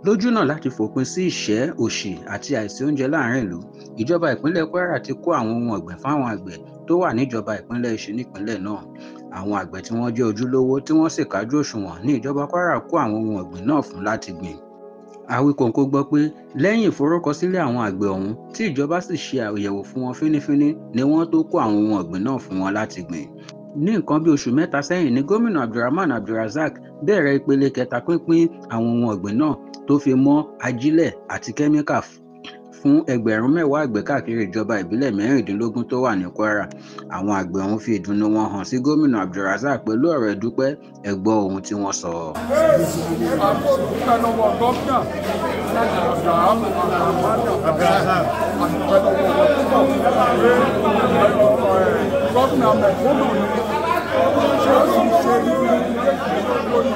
Lójúnà láti fòpin sí ìṣẹ́, òṣì àti àìsí oúnjẹ láàrin ìlú, ìjọba ìpínlẹ̀ Kwara ti kó àwọn ohun ọ̀gbìn fáwọn àgbẹ̀ tó wà níjọba ìbílẹ̀ Ìṣí nípìnlẹ̀ náà. Àwọn àgbẹ̀ tí wọ́n jẹ́ ojúlówó tí wọ́n sì kájú òṣùwọ̀n ní ìjọba Kwara kó àwọn ohun ọ̀gbìn náà fún láti gbìn. Awíkonko gbọ́ pé lẹ́yìn ìforúkọsílẹ̀ àwọn àgbẹ̀ ọ̀hún tí ìjọba sì ṣe àyẹ̀wò fún wọn fínífíní ni wọ́n tó kó àwọn ohun ọ̀gbìn náà fún wọn láti gbìn. Ní nǹkan bí oṣù mẹ́ta sẹ́yìn ni gómìnà Abdulrahman Abdulrazak bẹ̀rẹ̀ ìpele kẹta pínpín àwọn ohun ọ̀gbìn náà tó fi mọ́ ajílẹ̀ àti kẹ́míkà fún ẹgbẹ̀rún mẹ́wàá àgbẹ̀ káàkiri ìjọba ìbílẹ̀ 16 tó wà ní Kwara. Àwọn àgbẹ̀ ọ̀hún fi ìdùnnú wọn hàn sí gómìnà Abdulrazak pẹ̀lú ọ̀rọ̀ ìdúpẹ́. Ẹ gbọ́ ohun tí wọ́n sọ. A dúpẹ́ lọ́wọ́ gómìnà Abdulrahman a dúpẹ́ lọ́wọ́ wọn púpọ̀ pé gómìnà mẹ̀kúnnù ni ṣé ó sì ṣe ribiribi lórí